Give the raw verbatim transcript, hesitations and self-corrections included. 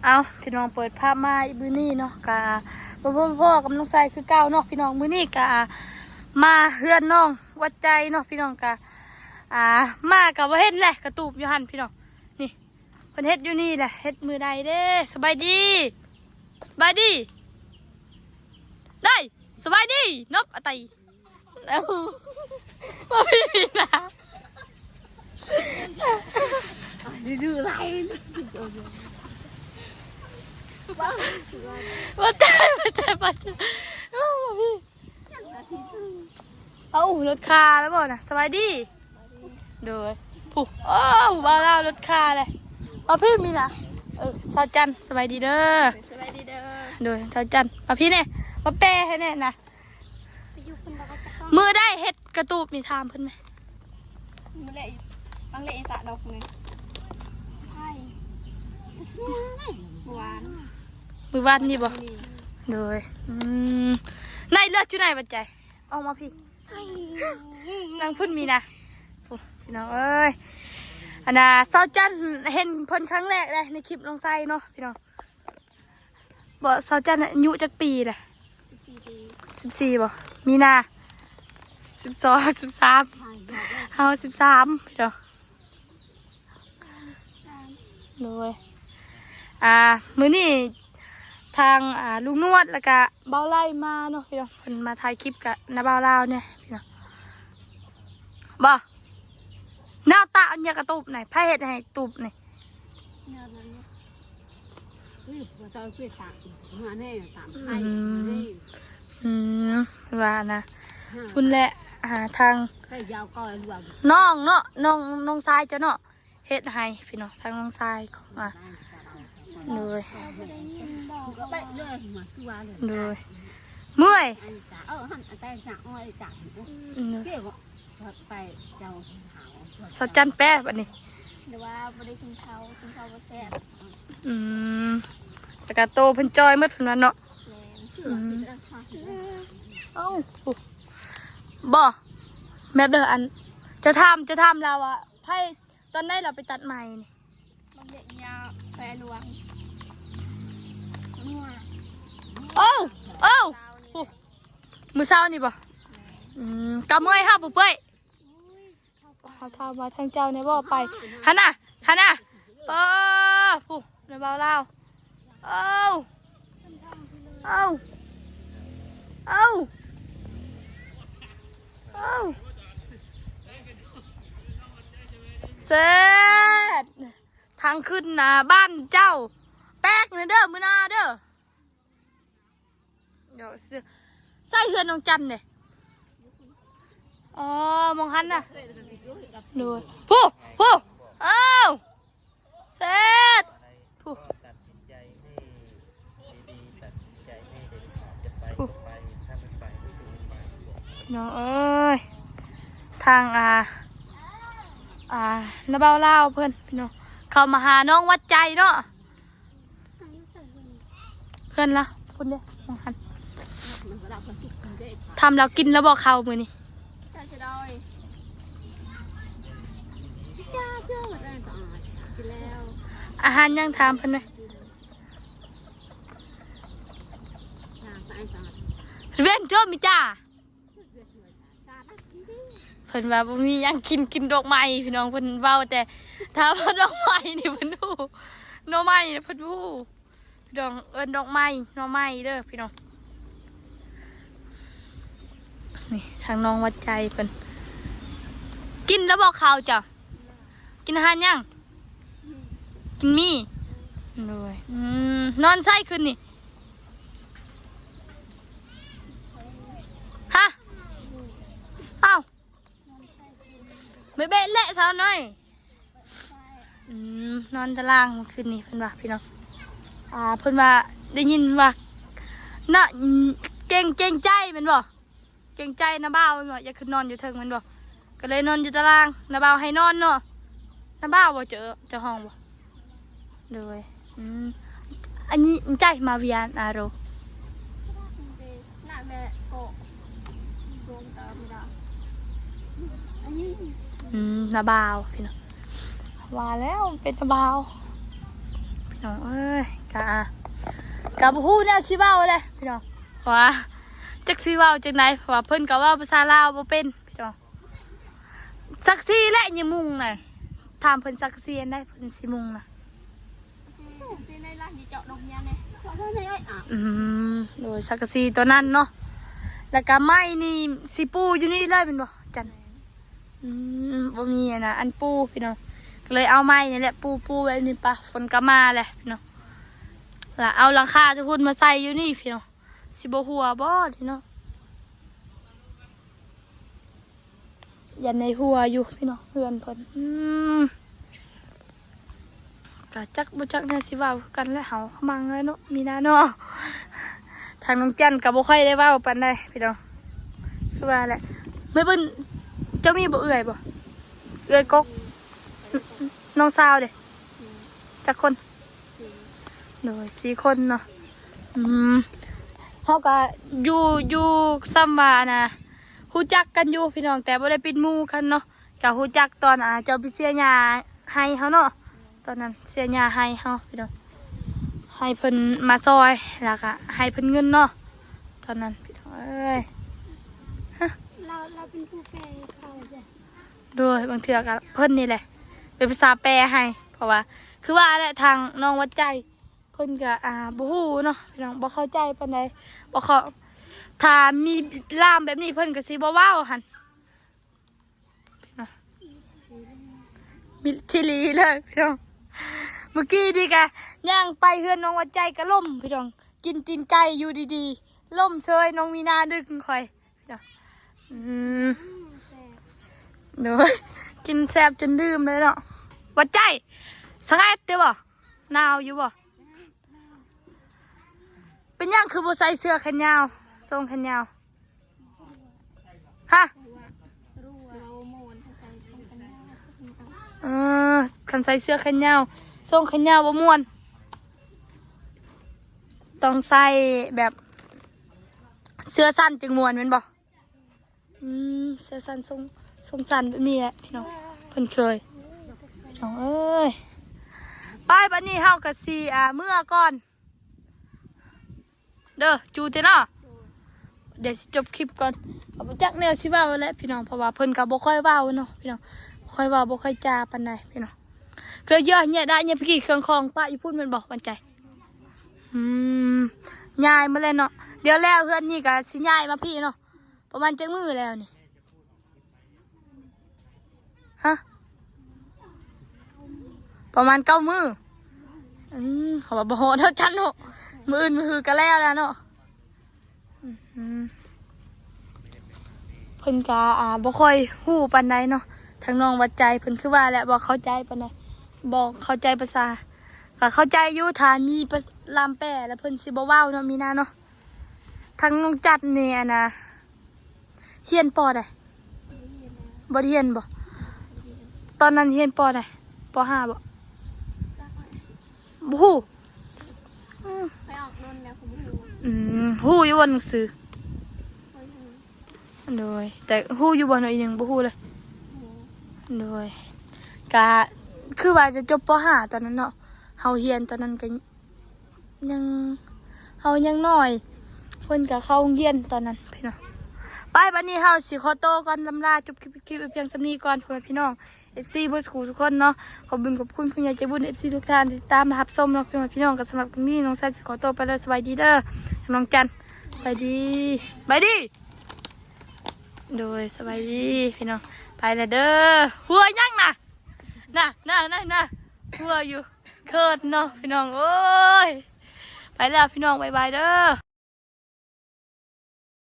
เอาพี่น้อง เปิดภาพมาอีกมื้อนี้เนาะ กะบ่พอกับน้องไซคือเก่าเนาะพี่น้อง มื้อนี้กะมาเฮือนน้องวัดใจเนาะพี่น้อง กะอ่า มากะบ่เห็นแหละ กระตูบอยู่หั่นพี่น้อง นี่ เพิ่นเฮ็ดอยู่นี่แหละ เฮ็ดมื้อใดเด้ สบายดี สบายดี ได้ สบายดี นบอะไต เอ้า มาพี่มีนา ดื้อๆไร ว่าใจ ว่าใจ ว่าใจ เอ้ามาพี่ เอ้า รถคาแล้วบ่นะ สบายดี โดย ผู้ โอ้ บ่าวลาว รถคาเลย มาพี่มีนา เออ สาวจันทร์ สบายดีเด้อ สบายดีเด้อ โดย สาวจันทร์ มาพี่เนี่ย มาแปลให้แน่นะ ไปอยู่คนเดียวก็จะต้อง มื้อใดเฮ็ดกระตูบนี่ ถามเพิ่นไหม มื้อแรก บางแรกอีตะดอกหนึ่ง ไผ่ เมื่อวาน มื้อวานนี่บ่ นี่ โดย อืม ในเลือดอยู่ไหนบัดใจ ออกมาพี่ นั่งพุ่นมีนะ โอ้ พี่น้องเอ้ย อันน่ะ สาวจันทร์เห็นเพิ่นครั้งแรกเลยในคลิปน้องไซเนาะพี่น้อง บ่ สาวจันทร์อายุจักปีเลย สิบสี่ปี สิบสี่ บ่ มีนา สิบสอง สิบสาม เฮา สิบสาม พี่น้อง โดย อ่า มื้อนี้ทาง อ่า ลุงนวดแล้วก็บ่าวไล่มาเนาะพี่น้อง เพิ่นมาถ่ายคลิปกับน้าบ่าวลาวเนี่ยพี่น้อง บ่ แนวตะอันยากระตูบไหน ไผเฮ็ดให้ตูบนี่ เนี่ยมันเนี่ย นี่บ่ต้องไปตาก มาแน่ตามไผ่ อืม มาแน่ อืม ว่านะ ฮะ คุณแหละ อ่า ทาง ไผ่ยาวก็รวม น้องเนาะ น้อง น้องชายเจ้าเนาะ เฮ็ดให้พี่น้อง ทางน้องชายของ อ่ะ โดย ก็ไปเรื่อยมาคือว่าเลย โดย เมื่อย อันสา เออ หันอันแต่สาอ้อยจ้ะ อืม เกี่ยวกับไปเจ้าหาว สาวจันแป๊บอันนี้ หรือว่าบ่ได้กินข้าว กินข้าวบ่แซ่บ อืม แต่กะโตเพิ่นจอยหมดเพิ่นว่าเนาะ แม่น อืม คือว่าเป็นเรื่องข้าว เอ้า บ่ แบบเด้อ อัน จะถาม จะถามลาวว่า ไผ ตอนใดเราไปตัดไหมนี่ มันเด็กยาแปรหลวง เมื่อ เอ้า เอ้า เช้านี่ โอ้ มื้อเช้านี่บ่ แม่น อืม กะเมื่อยเฮาบ่เปื่อย อุ้ย เขาถามมาทางเจ้าเนี่ยบอกไป หันน่ะ หันน่ะ เออ ผู้ในเบาลาว เอ้า เอ้า เอ้า เอ้า เสร็จ ทางขึ้นนะบ้านเจ้า แป๊กนะเด้อ มื้อหน้าเด้อ เดี๋ยวซื้อ ใส่เฮือนน้องจันเด้ อ๋อ มองหันน่ะ โดย ผู้ ผู้ เอ้า เสร็จ ผู้ ตัดสินใจให้ดีๆ ตัดสินใจให้เด็ดขาด จะไป ผู้ ก็ไป ถ้าไม่ไปก็คือไม่ไป น้องเอ้ย ทาง อ่า อ่า น้าเบาลาวเพิ่น พี่น้อง เข้ามาหาน้องวัดใจเนาะ เพื่อนละ คุณเด้ มองหัน ทำแล้วกินแล้วบอกเขามื้อนี้ เจ้าจะได้ จ้า เจ้า กินแล้ว อาหารยังถามเพิ่นไหม เวียนโจมิจ้า เพิ่นว่าบ่มีหยังกิน กินดอกไม้ พี่น้อง เพิ่นเว้าแต่ ถ้าว่าดอกไม้นี่เพิ่นฮู้ หน่อไม้นี่เพิ่นฮู้ พี่น้อง เอิ้นดอกไม้ หน่อไม้เด้อพี่น้อง นี่ทางน้องวัดใจเพิ่น กินแล้วบอกเขาจ้ะ กินอาหารยัง กินมี โดย อืม นอนใส่คืนนี่ ฮะ เอ้า ไม่เบะเละสาวน้อย อืม นอนตารางเมื่อคืนนี้เพิ่นว่าพี่น้อง อ่า เพิ่นว่าได้ยินว่า น่ะ เกรง เกรงใจแม่นบ่ เกรงใจน้าบ่าวแม่นบ่ อยากขึ้นนอนอยู่เทิงแม่นบ่ ก็เลยนอนอยู่ตาราง น้าบ่าวให้นอนเนาะ น้าบ่าวบ่เจอเจ้าห้องบ่ โดย อืม อันนี้ใจมาเวียนอาโร น่ะแม่ก็ดวงตาไม่ได้ อันนี้ อืม น้าบ่าวพี่น้อง ว่าแล้วเป็นน้าบ่าว น้องเอ้ย กะ กะบ่ฮู้แนวสิเว้าเลยพี่น้อง เพราะว่าจักสิเว้าจังใด เพราะว่าเพิ่นก็เว้าภาษาลาวบ่เป็นพี่น้อง สังกะสีและหยังมุงน่ะ ถามเพิ่นสังกะสีอันใด เพิ่นสิมุงน่ะ สังกะสีในร้านที่เจาะนกเนี่ยเนี่ย เจาะได้เลยอ่ะ อืม โดยสังกะสีตัวนั้นเนาะ แล้วก็ไม้นี่สิปูอยู่นี่เลยแม่นบ่จัน อืม บ่มีอะนะ อันปูพี่น้อง ก็เลยเอาไม้นี่แหละปู ปูแบบนี้ปะ ฝนก็มาแหละพี่น้อง แล้วเอาหลังคาที่พุ้นมาใส่อยู่นี่พี่น้อง สิบ่หัวบ่นี่เนาะ ยันในหัวอยู่พี่น้อง เฮือนเพิ่น อืม กะจักบ่จักแนวสิเว้าคือกันแหละ เฮามังแล้วเนาะ มีนาเนาะ ทางน้องจันก็บ่ค่อยได้เว้าปานใดพี่น้อง คือว่าแหละ แม่เปิ้น เจ้ามีบ่เอื้อยบ่ เอื้อยกก น้องสาวเด้ จักคน โดยสี่คนเนาะ อืม เฮาก็อยู่ อยู่ซ่ำว่านะ ฮู้จักกันอยู่พี่น้อง แต่บ่ได้เป็นหมู่กันเนาะ ก็ฮู้จักตอน อ่า เจ้าไปเสียหญ้าให้เฮาเนาะ ตอนนั้นเสียหญ้าให้เฮาพี่น้อง ให้เพิ่นมาซอย แล้วก็ให้เพิ่นเงินเนาะ ตอนนั้นพี่น้องเอ้ย ฮะ เรา เราเป็นผู้แปลให้เขาจ้ะ โดยบางเทื่อก็เพิ่นนี่แหละ เป็นภาษาแปลให้ เพราะว่า คือว่าแหละ ทางน้องวัดใจ เพิ่นก็ อ่า บ่ฮู้เนาะพี่น้อง บ่เข้าใจปานใด บ่เข้า ถ้ามีล่ามแบบนี้เพิ่นก็สิบ่เว้าหั่น มิดชิลีเลยพี่น้อง เมื่อกี้นี่กะย่างไปเฮือนน้องวัดใจก็ล้มพี่น้อง กินตีนไก่อยู่ดีๆ ล้มเซย น้องมีนาดึงข่อยพี่น้อง อืม โดย กินแซ่บจนลืมเลยเนาะ วัดใจ สะแคดเด้อบ่ หนาวอยู่บ่ เป็นหยังคือบ่ใส่เสื้อแขนยาว ทรงแขนยาว ฮะ เออ คันใส่เสื้อแขนยาว ทรงแขนยาวบ่ม่วน ต้องใส่แบบ เสื้อสั้นจึงม่วนแม่นบ่ อืม เสื้อสั้นทรง ทรงสั้นแบบนี้แหละพี่น้อง เพิ่นเคย พี่น้องเอ้ย ไปบัดนี้เฮาก็สิ อ่า เมือก่อน เด้อ จูเตเนาะ เดี๋ยวสิจบคลิปก่อน เอาไปจักแนวสิเว้าแล้วพี่น้อง เพราะว่าเพิ่นก็บ่ค่อยเว้าเนาะพี่น้อง บ่ค่อยเว้า บ่ค่อยจาปานใดพี่น้อง เครื่องเยื่อเนี่ยได้เนี่ยพี่กี่เครื่องของปะอยู่พุ้นแม่นบ่ วันใจ อืม ย้ายมาแล้วเนาะ เดี๋ยวแล้วเฮือนนี่ก็สิย้ายมาพี่เนาะ ประมาณจักมื้อแล้วนี่ ฮะ ประมาณเก้ามื้อ อืม เขาว่าบ่ฮอดเท่าจันเนาะ มื้ออื่นมื้อฮือก็แล้วแล้วเนาะ อืม เพิ่นก็ อ่า บ่ค่อยฮู้ปานใดเนาะ ทางน้องวัดใจเพิ่นคือว่าแหละ บ่เข้าใจปานใด บ่เข้าใจภาษา ก็เข้าใจอยู่ ถ้ามีภา ล่ามแปลแล้วเพิ่นสิบ่เว้าเนาะ มีนาเนาะ ทางน้องจัดนี่อะนะ เฮียน ป.ใด บ่ได้เฮียนบ่ ตอนนั้นเฮียน ป.ใด ป.ห้า บ่ บ่ฮู้ อืม ไปออกโดนแล้วก็บ่ฮู้ อืม ฮู้อยู่บ่หนังสือ บ่ฮู้ โดย แต่ฮู้อยู่บ่หน่อยหนึ่ง บ่ฮู้เลย บ่ฮู้ โดย กะ คือว่าจะจบ ป.ห้า ตอนนั้นเนาะ เฮาเฮียนตอนนั้นก็ ยัง เฮายังน้อย เพิ่นก็เข้าโรงเรียนตอนนั้นพี่น้อง ไป บัดนี้เฮาสิขอโตก่อน ลำลาจบคลิป คลิปเพียงส่ำนี้ก่อน พ่อแม่พี่น้อง เอฟซี เบิดคู่ทุกคนเนาะ ขอบคุณ ขอบคุณผู้ใหญ่ใจบุญ เอฟซี ทุกท่านที่ติดตามและรับชมเนาะ พ่อแม่พี่น้อง ก็สำหรับคลิปนี้น้องจันสิขอโตไปแล้ว สบายดีเด้อ น้องจัน สบายดี สบายดี โดย สบายดีพี่น้อง ไปแล้วเด้อ หัวยังน่ะ น่ะ น่ะ น่ะ น่ะ หัวอยู่ เคิดเนาะพี่น้อง โอ้ย ไปแล้วพี่น้อง บ๊ายบายเด้อ